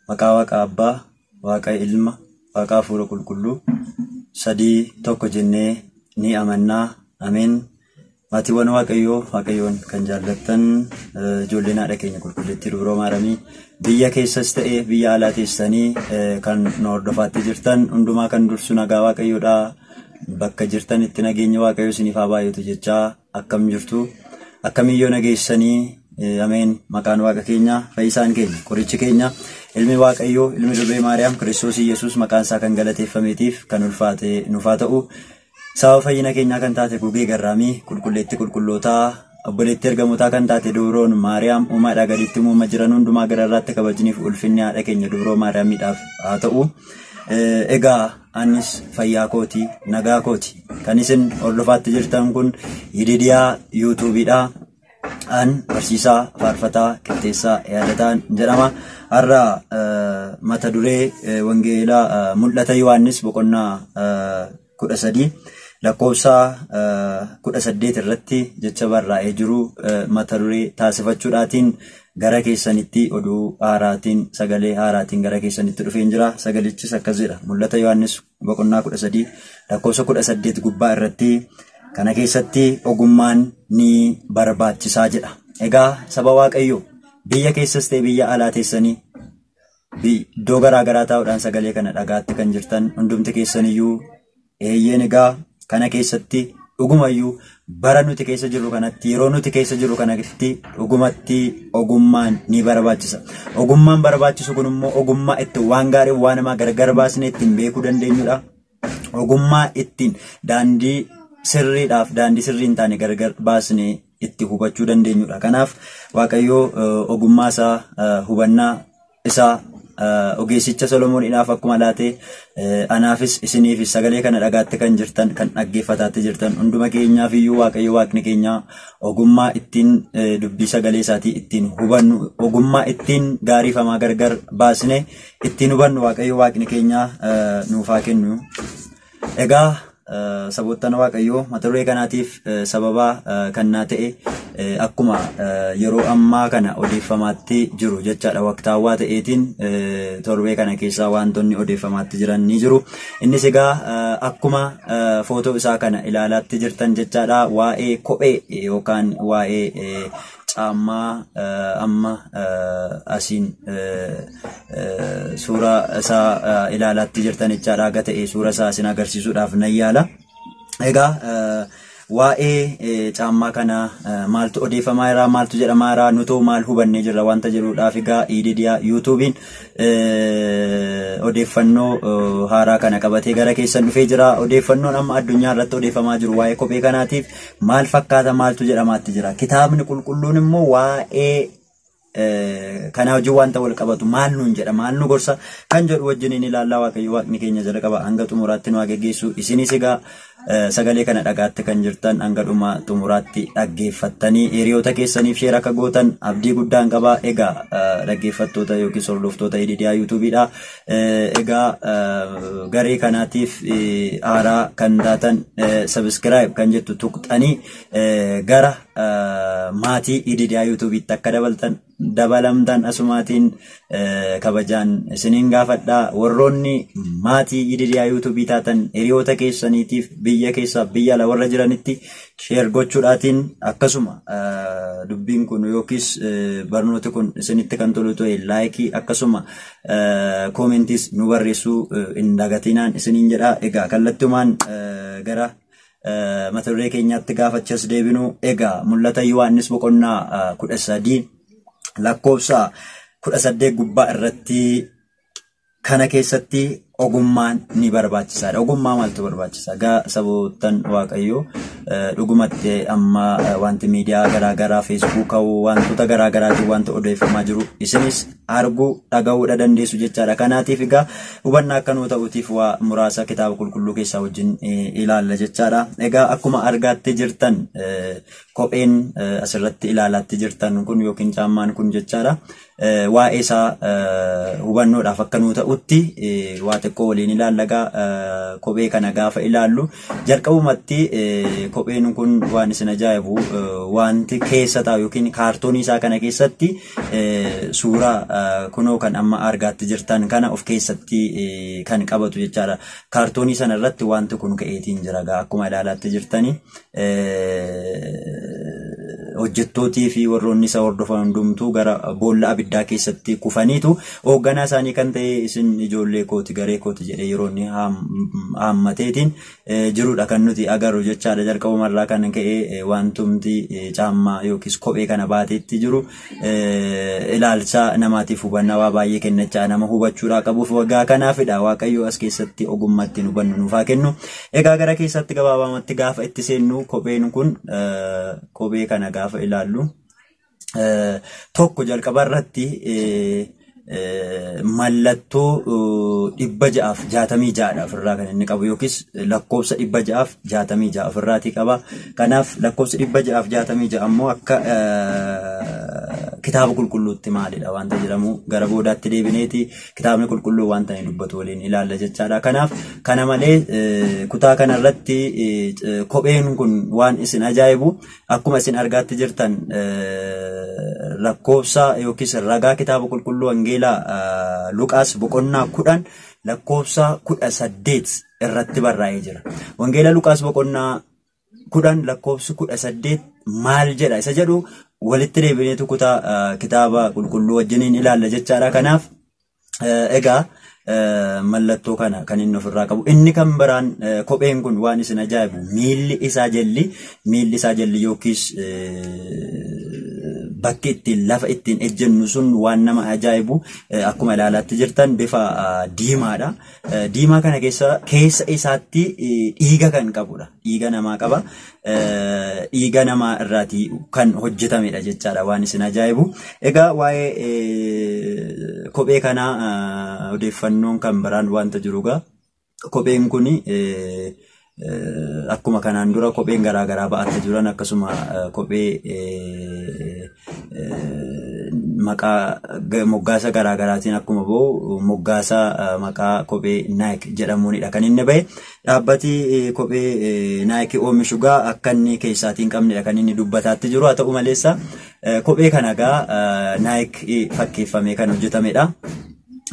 Maqaa Waaqa Abbaa, Waaqa Ilma, Waaqa Hafuura Qulqulluu sadii tokko jennee ni amannaa. Ameen. Maatiiwwan Waaqayyoo, Waaqayyoon kan jaallattan ijoolleen haadha keenya qulqulleettii Dubroo Maaramii biyya keessas ta'e biyya alaa teessanii kan nu hordofaatti jirtan hundumaa kan dursu nagaa Waaqayyoodha. Bakka jirtanitti nageenya Waaqayyoo isiniif haa baay'atu jechaa akkam jirtu akkamiyyoo nageessanii. Ameen. Maqaan Waaqa keenya, fayyisaan keenya, qorichi keenya, ilmi Waaqayyoo, ilmi Durbee Maariyaam, Kiristoos Iyyasuus maqaan isaa kan galateeffameetiif kan ulfaate nuuf haa ta'u. Sababa fayyina keenyaa kan taate gugee garraamii, qulqulleetti qulqullootaa, obboleetti ergamootaa kan taate Dubroon Maariyaam uumaadhaa gaditti uumama jiran hundumaa gararraatti kabajniif ulfinni haadha keenya Dubroo Maariyaamiidhaaf haa ta'u. Egaa anis fayyaa kooti, nagaa kooti. Kan isin hordofaatti jirtan kun Yididiyaa yuutuubiidha. An barsiisaa faarfataa qixxeessaa yaadataan jedhama. Har'a mata duree wangeelaa mul'ata Yohaannis boqonnaa 13 lakkoofsa 18 irratti jecha barraa'ee jiru mata duree taasifachuudhaatiin gara keessanitti oduu haaraatiin sagalee haaraatiin gara keessanitti dhufeen jira. Sagalichis akkas jedha. Mul'ata Yohaannis boqonnaa 13 lakkoofsa 18 gubbaa irratti kana keessatti ogummaan ni barbaachisaa jedha. Egaa saba Waaqayyoo biyya keessas ta'e biyya alaa teessanii iddoo garaa garaa taa'uudhaan sagalee kana dhagaatti kan jirtan hundumti keessaniyyuu eeyyeen egaa kana keessatti dhugumayyuu bara nuti keessa jirru kanatti yeroo nuti keessa jirru kanatti dhugumatti ogummaan ni barbaachisa. Ogummaan barbaachisu kun immoo ogummaa ittiin waan gaarii waan hamaa gargar baasnee ittiin beekuu dandeenyudha. Ogummaa ittiin daandii sirriidhaaf daandii sirrii hin taane gargar baasnee itti hubachuu dandeenyudha. Kanaaf Waaqayyoo ogummaa isaa hubannaa isaa ogeessicha Solomooniidhaaf akkuma laate anaafis isiniifis sagalee kana dhagaatti kan jirtan kan dhaggeeffataatti jirtan hunduma keenyaaf iyyuu Waaqayyo Waaqni keenya ogummaa ittiin dubbii sagalee isaatii ittiin hubannu ogummaa ittiin gaariifamaa gargar baasne ittiin hubannu Waaqayyo Waaqni keenya nuuf haa kennu. Egaa saboottan Waaqayyoo mata duree kanaatiif sababa kan naa ta'e akkuma yeroo ammaa kana odeeffamaatti jiru jechaadha. Waqtaawwaa ta'eetiin torbee kana keessaa wantoonni odeeffamaatti jiran ni jiru. Innis egaa akkuma footoo isaa kana ilaalaatti jirtan jechaadha. Waa'ee kophee yookaan waa'ee caammaa amma asiin suuraa isaa ilaalaatti jirtan jechaadha. Haga ta'e suura isaa isin agarsiisuudhaaf nan yaala. Egaa waa'ee caammaa kana maaltu odeeffamaa jira, maaltu jedhamaa jira, nutoo maal hubannee jirra wanta jedhuudhaaf egaa Ididiyaa yuutuubiin odeeffannoo haaraa kana qabatee gara keessan dhufee jira. Odeeffannoon amma addunyaa irratti odeeffamaa jiru waa'ee kophee kanaatiif maal fakkaata, maaltu jedhamaatti jira. Kitaabni qulqulluun immoo waa'ee kanaa wajjin wanta wal qabatu maal nuun jedha, maal nu gorsa kan jedhu wajjiniin ilaallaa. Waaqayyo Waaqni keenya jalqaba hanga xumuraatti nu haa geggeessu. Isinis egaa sagalee kana dhagaatti kan jirtan hanga dhuma xumuraatti dhaggeeffattanii hiriyoota keessaniif share akka gootan abdii guddaan qaba. Egaa dhaggeeffattoota yookiin hordoftoota Ididiyaa yuutuubiidha. Egaa garee kanaatiif haaraa kan taatan subscribe kan jettu tuqxanii gara maatii Ididiyaa yuutuubiitti akka dabalamtan asumaatiin kabajaan isiniin gaafadha. Warroonni maatii Ididiyaa yuutuubii taatan hiriyoota keessaniitiif biyya keessaa biyya ala warra jiranitti share gochuudhaatiin akkasuma dubbiin kun yookiis barnooti kun isinitti kan tolu ta'e like akkasuma commentiis nu barreessuu hin dagatinaan isiniin jedha. Egaa kallattumaan gara mata duree keenyaatti gaafachas deebinu. Egaa mul'ata Yohaannis boqonnaa 13 lakkoofsa 18 gubbaa irratti kana keessatti Ogummaan ni barbaachisaadha. Ogummaa maaltu barbaachisa? Egaa saboottan Waaqayyoo, dhugumatti amma wanti miidiyaa garaagaraa, Feesbuukaa, wantoota garaagaraatiin wanta odeeffamaa jiru isinis arguu dhaga'uudha dandeessu jechaadha. Kanaatiif egaa hubannaa akka nuu ta'uutiif waa muraasa kitaaba qulqulluu keessaa wajjin ilaalla jechaadha. Egaa akkuma argaatti jirtan, kopheen asirratti ilaalaatti jirtan kun yookiin caammaan kun jechaadha. Waa'ee isaa hubannoodhaaf akka nuu ta'utti waa xiqqoo waliin ilaallagaa. Kophee kana gaafa ilaallu, jalqabumatti kopheen kun waan isin ajaa'ibu, wanti keessa taa'u yookiin kaartoonii isaa kana keessatti suuraa kunoo kan amma argaatti jirtan kana of keessatti kan qabatu jechaadha. Kaartoonii sana irratti wanti kun ka'eetiin jira gaa akkuma ilaalaatti jirtani. Hojjettootii fi warroonni isa hordofan hundumtuu gara boolla abiddaa keessatti kufaniitu, hoogganaa isaanii kan ta'e "Isin ijoollee kooti, garee kooti" jedhee yeroo inni haammateetiin jirudha kan nuti agarru jechaadha. Jalqabumarraa kan ka'e wantumti caammaa yookiis kophee kana baateetti jiru ilaalcha namaatiif hubannaa waa baay'ee kennachaa nama hubachuudhaa qabuuf waggaa kanaafidha. Waaqayyo as keessatti ogummaa ittiin hubannu nuuf haa kennu. Egaa gara keessatti gabaabamatti gaafa itti seennu, kopheen kun, kophee kana gaafa ilaallu, tokko jalqaba irratti mallattoo 666dha ofirraa kan inni qabu, yookiis lakkoofsa 666 ofirraatii qaba. Kanaaf lakkoofsi 666 ammoo akka kitaaba qulqulluutti maalidha wanta jedhamu gara boodaatti deebineeti kitaabni qulqulluu wanta inni dubbatu waliin ilaalla jechaadha. Kanaaf kana malee kutaa kanarratti kopheen kun waan isin ajaa'ibu, akkuma isin argaatti jirtan, lakkoofsa yookiis ragaa kitaaba qulqulluu Wangeelaa Luqaas boqonnaa 10 lakkoofsa 18 irratti barraa'ee jira. Wangeela Luqaas boqonnaa 10 lakkoofsi 18 maal jedha isa jedhu walitti deebineetu kutaa kitaaba qulqulluu wajjiniin ilaalla jechaadha. Kanaaf egaa mallattoo kana kan inni ofirraa qabu. Inni kan biraan, kopheen kun waan isin ajaa'ibu, miilli isaa jalli yookiis bakki ittiin lafa ittiin ejjennu sun waan nama ajaa'ibu, akkuma ilaalaatti jirtan bifa diimaadha. Diimaa kana keessa keessa isaatti dhiiga kan qabudha. Dhiiga namaa qaba. Dhiiga namaa irraatii kan hojjetamedha jechaadha waan isin ajaa'ibu. Egaa waa'ee kophee kanaa odeeffannoon kan biraan wanta jiru egaa kopheen kuni akkuma kanaan dura kopheen garaagaraa ba'aatti jiran, akkasuma kophee maqaa moggaasa garaagaraatiin akkuma ba'u, moggaasa maqaa kophee Nike jedhamuunidha kan inni bahe. Dhaabbati kophee Nike oomishu gaa akka inni keessaatii hin qabnedha kan inni dubbataatti jiru. Haa ta'u maleessa kophee kana gaa Nike fakkeeffamee kan hojjetamedha.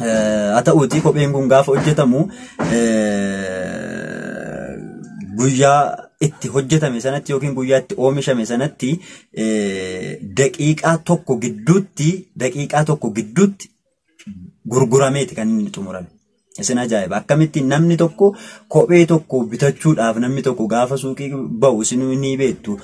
Haa ta'uuti kopheen kun gaafa hojjetamu, guyyaa itti hojjetame sanatti yookiin guyyaa itti oomishame sanatti daqiiqaa 1 gidduutti gurgurameeti kan inni xumurame. Isin ajaa'iba! Akkamitti namni tokko kophee tokko bitachuudhaaf, namni tokko gaafa suuqii bahu, isin ni beektu,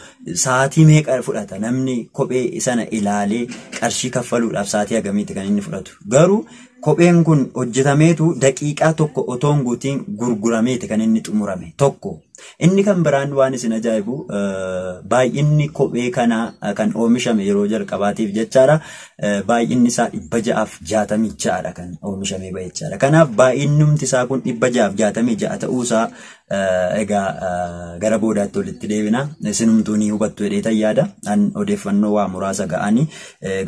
sa'aatii meeqa fudhata? Namni kophee sana ilaalee qarshii kaffaluudhaaf sa'aatii hagamiitti kan inni fudhatu? Garuu kopheen kun hojjetameetu daqiiqaa 1 otoo hin guutiin gurgurameeti kan inni xumurame tokko. Inni kan biraan waan isin ajaa'ibu, baay'inni kophee kanaa kan oomishame yeroo jalqabaatiif jechaadha. Baay'inni isaa 666dha kan oomishamee bahe jechaadha. Kanaaf baay'innumti isaa kun 666 ta'uusaa egaa gara boodaatti walitti deebina. Isinumtuu ni hubattu jedhee yaada. An odeeffannoo waa muraasa ga'anii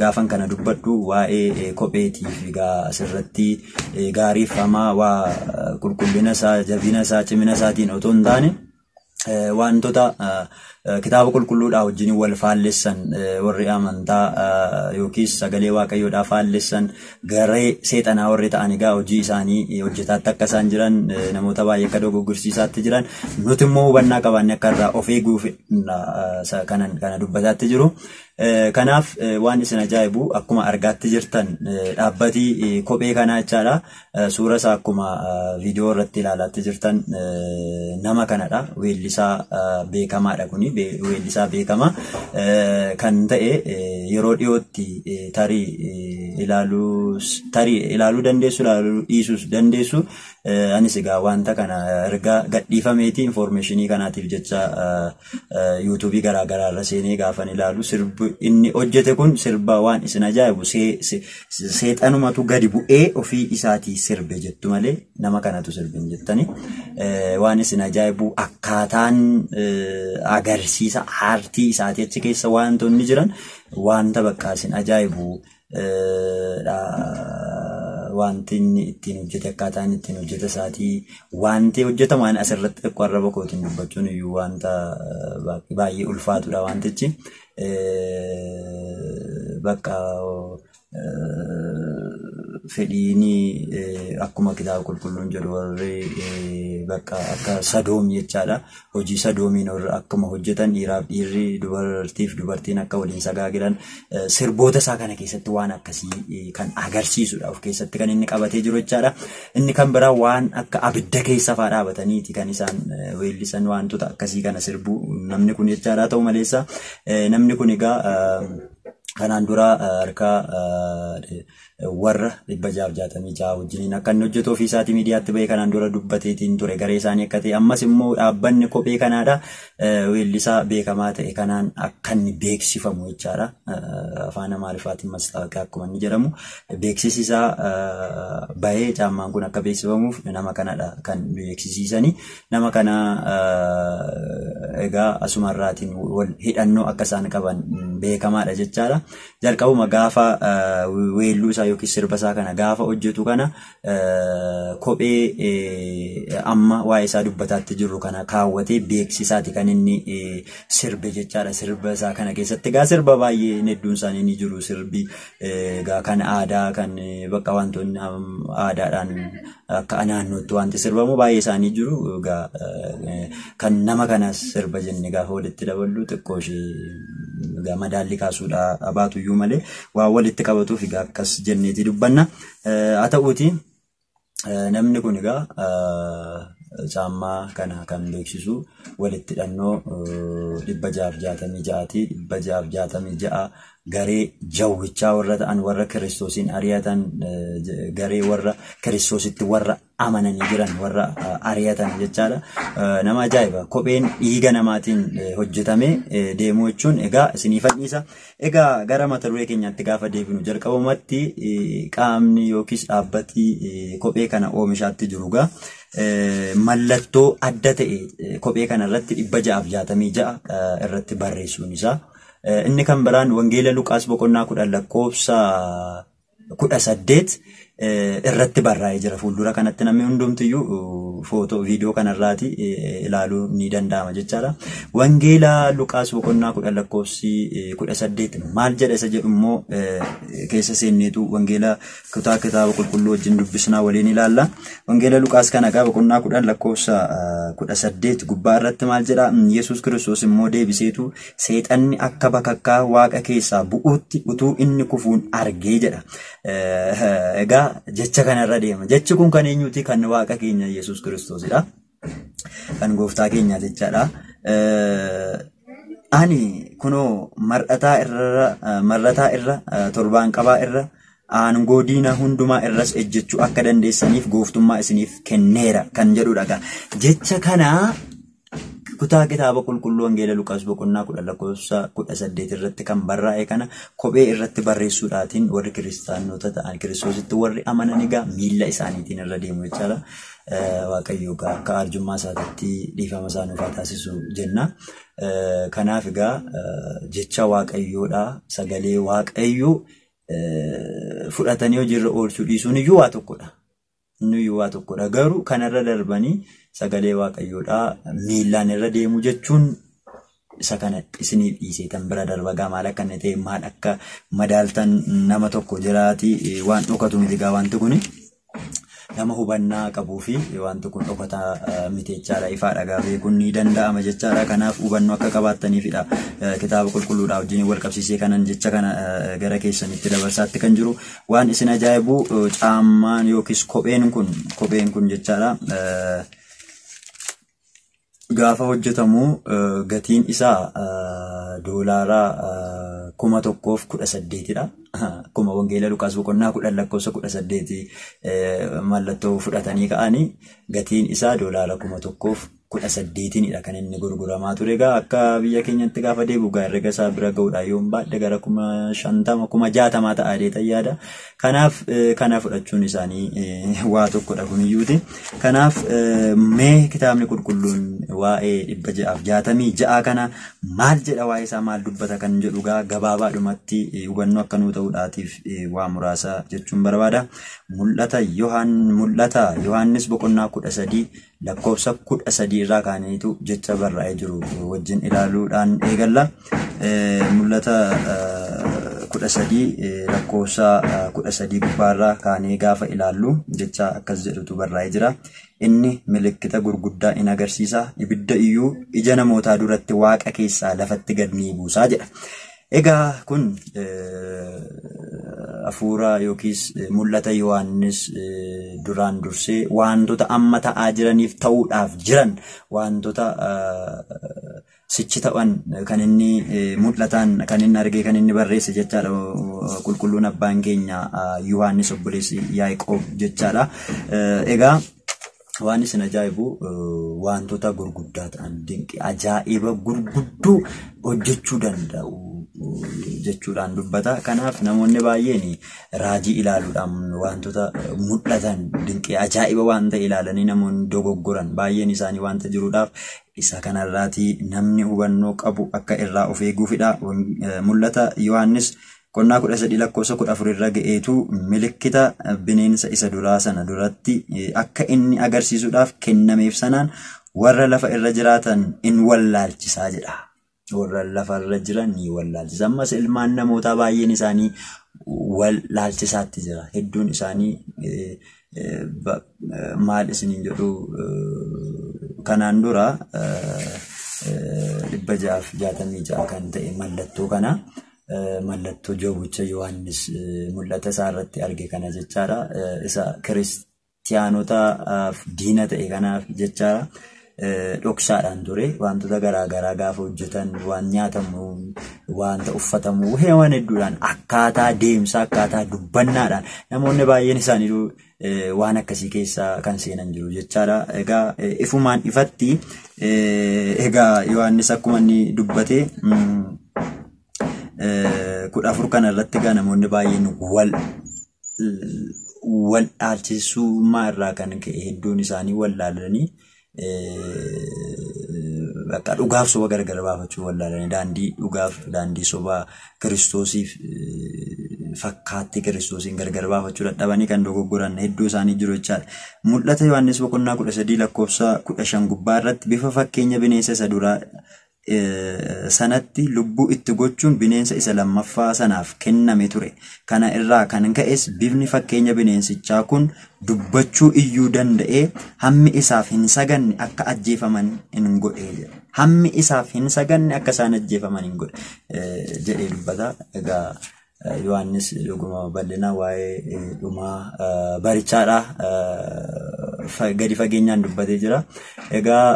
gaafan kana dubbadhu, waa'ee kopheetiif egaa asirratti gaariif hamaa, waa qulqullina isaa, jabina isaa, cimina isaatiin otoo hin taane, wantoota kitaaba qulqulluudhaa wajjin wal faallessan, warri amantaa yookiis sagalee waaqayyoodhaa faallessan, garee seexanaa warri ta'an egaa hojii isaanii hojjetaatti akka isaan jiran, namoota baay'ee akka dogoggorsiisaatti jiran, nuti immoo hubannaa qabaanne akka irraa of eeguuf kana dubbataatti jiru. Kanaaf waan isin ajaa'ibu akkuma argaatti jirtan dhaabbatii kophee kanaa jechaadha. Suura isaa akkuma viidiyoo irratti ilaalaatti jirtan nama kanadha. Weellisaa beekamaadha kuni. Weellisaa beekamaa kan ta'e yeroo dhiyootti tarii ilaaluu dandeessu, ilaaluu dhiisuus dandeessu. Anis egaa wanta kana erga gadhiifameeti infoormeeshinii kanaatiif jecha yuutuubii garaagaraa irra seenee gaafan ilaalu sirbi inni hojjete kun sirba waan isin ajaa'ibu seexanumatu gadi bu'ee ofii isaatii sirbe jettu malee nama kanatu sirbe hin jettani. Waan isin ajaa'ibu akkaataan agarsiisa aartii isaatii achi keessa wantoonni jiran wanta bakka isin ajaa'ibu wanti inni ittiin hojjete akkaataa inni ittiin hojjete isaatii wanti hojjetamu waan asirratti xiqqoo arraba kootiin dubbachuun iyyuu wanta baay'ee ulfaatudha wantichi. Bakka fedhiin akkuma kitaaba qulqulluun jedhu warri bakka akka sadoomii jechaadha. Hojii sadoomiin warra akkuma hojjetan dhiiraaf dhiirri dubartiif dubartiin akka waliin sagaagilan sirboota isaa kana keessatti waan akkasii kan agarsiisudha of keessatti kan inni qabatee jiru jechaadha. Inni kan biraa waan akka abidda keessa fa'aa dhaabataniiti kan isaan weellisan wantoota akkasii kana sirbuu namni kun jechaadha. Ta'u maleessa namni kun egaa kanaan dura harka warra 666 wajjiniin akka inni hojjetu ofii isaatii miidiyaatti bahee kanaan dura dubbateetiin ture garee isaanii akka ta'e ammas immoo dhaabbanni kophee kanaadha weellisaa beekamaa ta'e kanaan akka inni beeksifamu jechaadha. Afaan Amaariffaatiin mastaawaqaa akkuma inni jedhamu beeksisi isaa bahee caammaan kun akka beeksifamuuf nama kanadha kan beeksisiisanii nama kana egaa asumarraatiin wal hidhannoo akka isaan qaban beekamaadha jechaadha. Jalqabuma gaafa weelluu isaa yookiin sirba isaa kana gaafa hojjetu kana kophee amma waa'ee isaa dubbataatti jirru kana kaawwatee beeksisaati kan inni sirbe jechaadha. Sirba isaa kana keessatti egaa sirba baay'ee hedduun isaanii ni jiru. Sirbi egaa kan aadaa kan bakka wantoonni aadaadhaan akka naannootti wanti sirbamu baay'ee isaanii jiru. Egaa kan nama kanas sirba jenne gaafa walitti daballu xiqqoo ishee egaa madaalli kaasuudha abaatu iyyuu malee waan walitti qabatuuf egaa akkas jenneeti dubbanna. Haa ta'uuti namni kun egaa caammaa kana kan beeksisu walitti hidhannoo 666ti. 666 garee jawwichaa warra ta'an warra kiristoosiin ari'atan garee warra kiristoositti warra amananii jiran warra ari'atan jechaadha. Nama ajaa'iba! Kopheen dhiiga namaatiin hojjetame deemuu jechuun egaa isinii fanniisa. Egaa gara mata duree keenyaatti gaafa deebinu jalqabumatti qaamni yookiis dhaabbati kophee kana oomishaatti jiru egaa mallattoo adda ta'e kophee kana irratti 666 irratti barreessuun isaa. Inni kan biraan Wangeela Luqaas boqonnaa 10 lakkoofsa 18 irratti barraa'ee jira. Fuuldura kanatti namni hundumtiyyuu footoo viidiyoo kanarraati ilaaluu ni danda'ama jechaadha. Wangeela Luqaas boqonnaa 10 lakkoofsi 18 maal jedha isa jedhu immoo keessa seenneetu Wangeela kutaa kitaaba qulqulluu wajjin dubbisnaa waliin ilaalla. Wangeela Luqaas kana egaa boqonnaa 10 lakkoofsa 18 gubbaa irratti maal jedha? Yesuus Kiristoos immoo deebiseetu seexanni akka bakakkaa waaqa keessaa bu'uutti utuu inni kufuun argee jedha. Egaa jecha kanarra deema. Jechi kun kan eenyuti? Kan waaqa keenya Yesuus Kiristoosidha. Kan gooftaa keenya jechaadha. Ani kunoo mar'ataa irra torbaan qabaa irra aangoo diina hundumaa irras ejjechuu akka dandeessaniif gooftummaa isiniif kenneera kan jedhudha. Jecha kanaa kutaa kitaaba qulqulluu Wangeela Luqaas boqonnaa 10 lakkoofsa 18 irratti kan barraa'e kana kophee irratti barreessuudhaatiin warri kiristaanota ta'an kiristoositti warri amanan egaa miilla isaaniitiin irra deemu jechaadha. Waaqayyo egaa akka arjummaa isaatiitti dhiifama isaa nuuf haa taasisu jenna. Kanaaf egaa jecha Waaqayyoodha. Sagalee Waaqayyoo fudhatanii hojiirra oolchuu dhiisuun iyyuu waa tokkodha. Inni iyyuu waa tokkodha. Garuu kanarra darbanii sagalee Waaqayyoodha miillaan irra deemu jechuun isa kana isiniif dhiisee tan bira darba gaa maal akka inni ta'e maal akka madaaltan nama tokko jiraati waan dhokatu miti gaa wanti kuni. Nama hubannaa qabuu fi wanti kun dhokataa miti jechaadha. Ifaadha beekuun ni danda'ama jechaadha. Kanaaf hubannoo akka qabaattaniifidha. Kitaaba qulqulluudhaa wajjin wal qabsiisee kanan jecha kana gara keessanitti dabarsaatti kan jiru. Waan isin ajaa'ibu caammaan yookiis kopheen kun jechaadha. Gaafa hojjetamu gatiin isaa doolaara 1,018dha. Akkuma Wangeela Luqaas boqonnaa 10 lakkoofsa 18 mallattoo fudhatanii ka'anii gatiin isaa doolaara 1,018dha kan inni gurguramaa ture. Egaa akka biyya keenyatti gaafa deebi'u herrega isaa bira ga'uudha. Yoon baadhe gara 50,000 60,000 ta'a jedhee yaada. Kanaaf kana fudhachuun isaanii waa tokkodha kuniyyuuti. Kanaaf mee kitaabni qulqulluun waa'ee 666 kana maal jedha, waa'ee isaa maal dubbata kan jedhu gabaabaadhumatti hubannoo akka nuu ta'uudhaatiif waa muraasa jechuun barbaada. Mul'ata Yohaannis boqonnaa 13 lakkoofsa 13 irraa kaaniitu jecha barraa'ee jiru wajjin ilaaluudhaan eegalla. Mul'ata 13 lakkoofsa 13 gubbaarraa kaanee gaafa ilaallu jecha akkas jedhutu barraa'ee jira. Inni milikkita gurguddaa in agarsiisa, ibidda iyyuu ija namootaa duratti waaqa keessaa lafatti gad ni buusaa jedha. Egaa kun hafuura yookiis mul'ata Yohaannis duraan dursee wantoota amma ta'aa jiraniif ta'uudhaaf jiran wantoota sichi ta'an kan inni mul'atan kan inni argee kan inni barreesse jechaadha. Qulqulluun abbaan keenya Yohaannis obboleessi Yaaqoob jechaadha. Egaa waan isin ajaa'ibu wantoota gurguddaa ta'an dinqii ajaa'iba gurguddoo hojjechuu danda'u jechuudhaan dubbata. Kanaaf namoonni baay'een raajii ilaaluudhaan wantoota mul'atan dinqii ajaa'iba waan ta'e ilaalanii namoonni dogoggoran baay'een isaanii wanta jiruudhaaf isa kanarraatii namni hubannoo qabu akka irraa of eeguufidha. Mul'ata Yohaannis boqonnaa 13 lakkoofsa 14 irra ga'eetu milikkita bineensa isa duraa sana duratti akka inni agarsiisuudhaaf kennameef sanaan warra lafa irra jiraatan in wallaalchisaa jedha. Warra lafa irra jiran ni wallaalchisa. Ammas ilmaan namootaa baay'een isaanii wallaalchisaatti jira. Hedduun isaanii maal isiniin jedhu kanaan dura 666 kan ta'e mallattoo kana mallattoo jawwicha Yohaannis mul'ata isaa irratti arge kana jechaadha. Isa kiristiyaanotaaf diina ta'e kanaaf jechaadha. Dhoksaadhaan ture wantoota garaagaraa gaafa hojjetan waan nyaatamu wanta uffatamu waan hedduudhaan akkaataa deemsa akkaataa dubbannaadhaan namoonni baay'een isaanii waan akkasii keessaa kan seenan jiru jechaadha. Egaa ifumaan ifatti egaa Yohaannis akkuma inni dubbate 14 kana irratti egaa namoonni baay'een wal dhaalchisummaa irraa kan ka'e hedduun isaanii wallaalanii bakka dhugaaf soba gargar baafachuu wallaalanii daandii dhugaaf daandii sobaa kiristoosiif fakkaatti kiristoosiin gargar baafachuu dadhabanii kan dogoggoran hedduu isaanii jiru jechaadha. Mul'ata Yohaannis boqonnaa 13 lakkoofsa 15 gubbaa irratti bifa fakkeenya bineensa isa duraa sanatti lubbuu itti gochuun bineensa isa lammaffaa sanaaf kenname ture. Kana irraa kan ka'es bifni fakkeenya bineensichaa kun dubbachuu iyyuu danda'ee hammi isaaf hin saganne akka ajjeefaman hin godhe jedha. Hammi isaaf hin saganne akka isaan ajjeefaman hin godhe jedhee dubbata. Egaa Yohaannis dhuguma bal'ina waa'ee dhumaa barichaadha gadi fageenyaan dubbatee jira. Egaa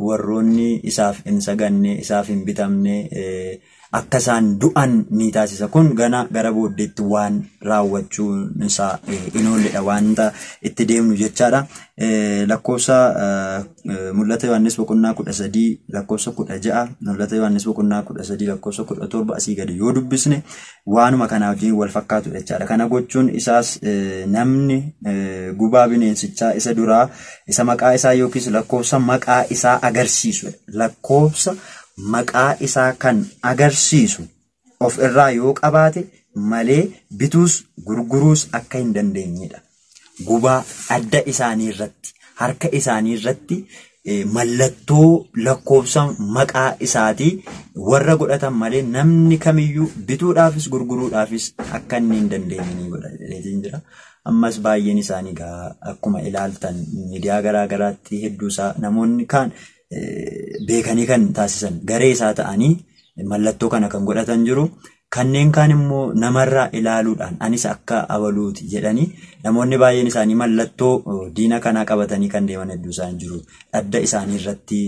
warroonni isaaf hin saganne isaaf hin bitamne akka isaan du'an ni taasisa. Kun gara booddeetti waan raawwachuun isaa hin oolledha wanta itti deemnu jechaadha. Lakkoofsa mul'ata Yohaannis boqonnaa 13 lakkoofsa 16 mul'ata Yohaannis boqonnaa 13 lakkoofsa 17 asii gadi yoo dubbisne waanuma kanaa wajjin wal fakkaatu jechaadha. Kana gochuun isaas namni gubaa bineensichaa isa duraa isa maqaa isaa yookiis lakkoofsa maqaa isaa agarsiisu lakkoofsa maqaa isaa kan agarsiisu of irraa yoo qabaate malee bituus gurguruus akka hin dandeenyedha. Gubaa adda isaanii irratti harka isaanii irratti mallattoo lakkoofsa maqaa isaatii warra godhatan malee namni kamiyyuu bituudhaafis gurguruudhaafis akka inni hin dandeenye ni godha jedheetiin jira. Ammas baay'een isaanii egaa akkuma ilaaltan miidiyaa garaa garaatti hedduusaa namoonni kaan beekanii kan taasisan garee isaa ta'anii mallattoo kana kan godhatan jiru. Kanneen kaan immoo namarraa ilaaluudhaan anis akka abaluuti jedhanii namoonni baay'een isaanii mallattoo diina kanaa qabatanii kan deeman hedduu isaan jiru. Adda isaanii irratti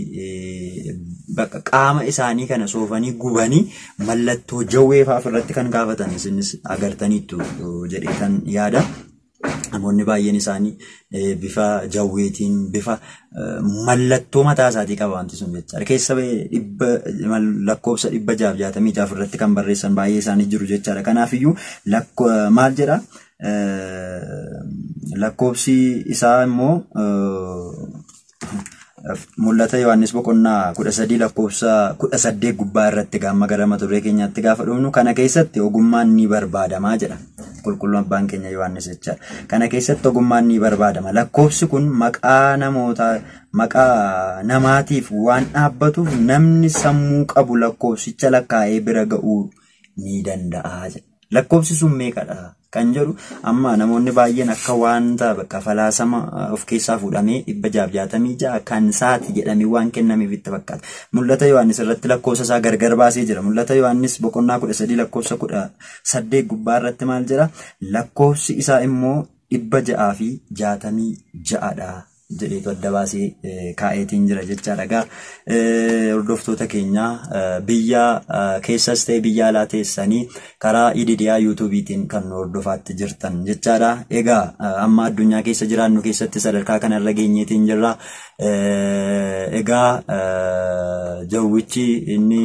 qaama isaanii kana soofanii gubanii mallattoo jawwee fa'aa ofirratti kan kaafatan isinis agartaniittu jedheetan yaada. Namoonni baay'een isaanii bifa jawweetiin bifa mallattoo mataa isaatii qaba wanti sun jechaadha. Keessa lakkoofsa 666 irratti kan barreessan baay'ee isaanii jiru jechaadha. Kanaafiyyuu maal jedha lakkoofsi isaa immoo Mul'ata Yohaannis boqonnaa 13 lakkoofsa 18 gubbaa irratti gaamma gara mata duree keenyaatti gaafa dhufnu kana keessatti ogummaan ni barbaadamaa jedha. Qulqulluun abbaan keenya Yohaannis jechaadha. Kana keessatti ogummaan ni barbaadama. Lakkoofsi kun maqaa namootaa maqaa namaatiif waan dhaabbatuuf namni sammuu qabu lakkoofsicha lakkaa'ee bira ga'uu ni danda'a jedha. Lakkoofsi sun meeqadha kan jedhu amma namoonni baay'een akka wanta bakka falaasama of keessaa fuudhamee 666 kan saati jedhamee waan kennameef itti fakkaata. Mul'ata Yohaannis irratti lakkoofsa isaa gargar baasee jira. Mul'ata Yohaannis boqonnaa 13 lakkoofsa 18 gubbaa irratti maal jedha? Lakkoofsi isaa immoo 666 dha jedheetu adda baasee kaa'eetiin jira jechaadha. Egaa hordoftoota keenya biyya keessas ta'e biyya alaa teessanii karaa Ididiyaa yuutuubiitiin kan nu hordofaatti jirtan jechaadha. Egaa amma addunyaa keessa jiraannu keessatti sadarkaa kanarra geenyeetiin jirra. Egaa jawwichi inni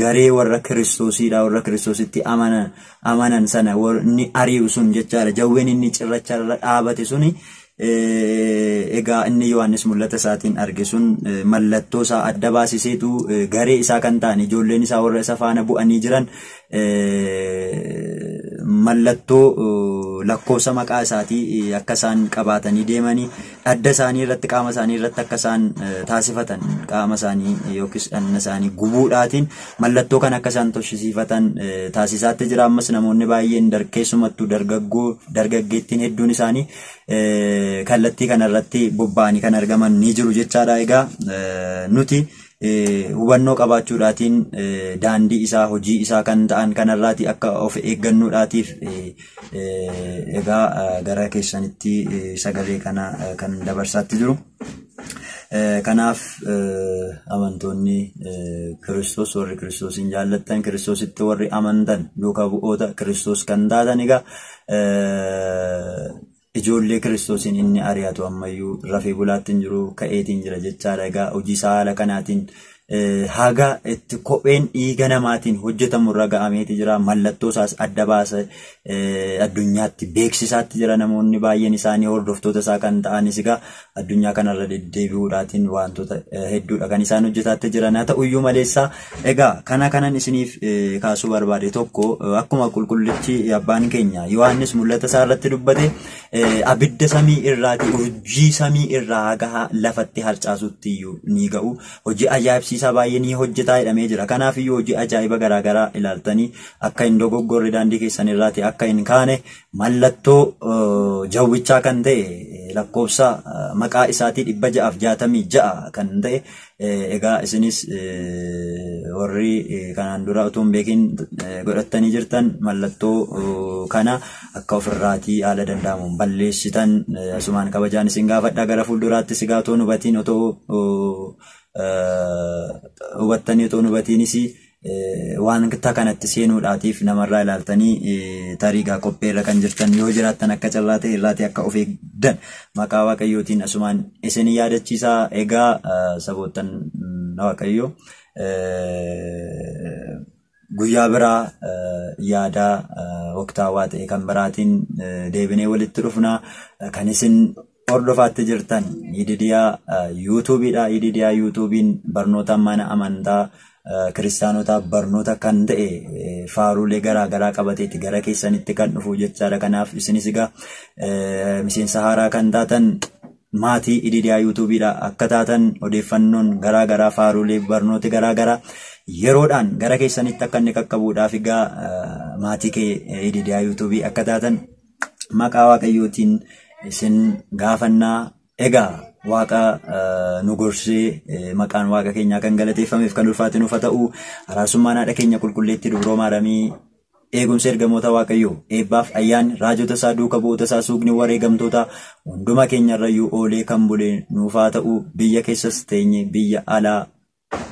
garee warra kiristoosiidha warra kiristoositti amanan sana inni ari'u sun jechaadha. Jawween inni cirracha irra dhaabate suni egaa inni Yohaannis mul'ata isaatiin arge sun mallattoo isaa adda baasiseetu garee isaa kan ta'an ijoolleen isaa warra isa faana bu'anii jiran mallattoo lakkoofsa maqaa isaatii akka isaan qabaatanii deemanii adda isaanii irratti qaama isaanii irratti akka isaan taasifatan qaama isaanii yookiis dhanna isaanii gubuudhaatiin mallattoo kan akka isaan toshisiifatan taasisaatti jira. Ammas namoonni baay'een keessumattuu dargaggeettiin hedduun isaanii kallattii kanarratti bobba'anii kan argaman ni jiru jechaadha. Egaa nuti hubannoo qabaachuudhaatiin daandii isaa hojii isaa kan ta'an kanarraati akka of eeggannuudhaatiif egaa gara keessanitti sagalee kana kan dabarsaatti jiru. Kanaaf amantoonni Kiristoos warri Kiristoosiin jaallattan Kiristoositti warri amantan duukaa bu'oota Kiristoos kan taatan egaa ijoollee Kiristoosiin inni ari'atu ammayyuu rafee bulaatti hin jiru ka'eetiin jira jechaadha. Egaa hojii isaa haala kanaatiin haga itti kopheen dhiiga namaatiin hojjetamu irra ga'ameeti jira. Mallattoo isaas adda baasa addunyaatti beeksisaatti jira. Namoonni baay'een isaanii hordoftoota isaa kan ta'anis egaa addunyaa kanarra deddeebi'uudhaatiin wantoota hedduudha kan isaan hojjetaatti jiran. Haa ta'uyyuu maleessaa egaa kanan isiniif kaasuu barbaade tokko akkuma qulqullichi abbaan keenya Yohaannis mul'ata isaa irratti dubbate abidda samii irraati urjii samii irraa haga lafatti harcaasutti iyyuu ni ga'u. Hojii ajaa'ibsiisaa baay'ee ni hojjetaa jedhamee jira. Kanaafiyyuu hojii ajaa'iba garaagaraa ilaaltanii akka hin dogoggorre daandii keessan irraati akka hin kaane mallattoo jawwichaa kan ta'e lakkoofsa maqaa isaatii 666 kan ta'e egaa isinis warri kanaan dura utuu hin beekin godhattanii jirtan mallattoo kana akka ofirraatii haala danda'amuun balleessitan asumaan kabajaan isin gaafadha. Gara fuulduraatti sigaa otoo hubatiin otoo hubattanii otoo hubatiinis wanta kanatti seenuudhaatiif namarraa ilaaltanii tariigaa qopheerra kan jirtan yoo jiraattan akka carraa ta'e irraatii akka of eegdan maqaa Waaqayyootiin asumaan isin yaadachiisaa. Egaa saboottan Waaqayyoo guyyaa biraa yaada waqtaawaa ta'e kan biraatiin deebinee walitti dhufna. Kan isin hordofaatti jirtan Ididiyaa yuutuubiidha. Ididiyaa yuutuubiin barnoota mana amantaa kiristaanotaaf barnoota kan ta'e faaruulee garaagaraa qabateeti gara keessanitti kan dhufu jechaadha. Kanaaf isinis egaa miseensa haaraa kan taatan maatii Ididiyaa yuutuubiidha akka taatan odeeffannoon garaagaraa faaruulee barnooti garaagaraa yeroodhaan gara keessanitti akka inni qaqqabuudhaaf egaa maatii kee Ididiyaa yuutuubii akka taatan Maqaa Waaqayyootiin isin gaafannaa. Egaa Waaqa nu gorsee maqaan Waaqa keenyaa kan galateeffameef kan ulfaate nuuf haa ta'u. Araarsummaan haadha keenya qulqulleetti Dubroo Maaramii, eegumsa ergamoota Waaqayyoo, eebbaaf ayyaanni raajota isaa, duuka bu'oota isaa, suugni wareegamtoota hunduma keenyarrayyuu oolee kan bule nuuf haa ta'u. Biyya keessas teenye biyya alaa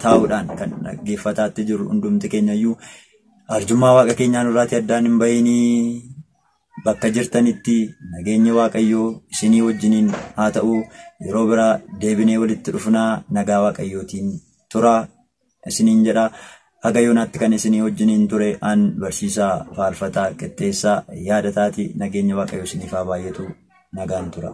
taa'uudhaan kan dhaggeeffataatti jiru hundumti keenyayyuu arjummaa Waaqa keenyaa nurraatti addaan hin bahinii. Bakka jirtanitti nageenyi Waaqayyoo isinii wajjiniin haa ta'u. Yeroo biraa deebinee walitti dhufnaa, nagaa Waaqayyootiin tura isiniin jedha. Haga yoonaatti kan isinii wajjiniin ture an barsiisaa faarfataa qixxeessaa yaadataati. Nageenya Waaqayyoo isiniif haa baay'atu, nagaan tura.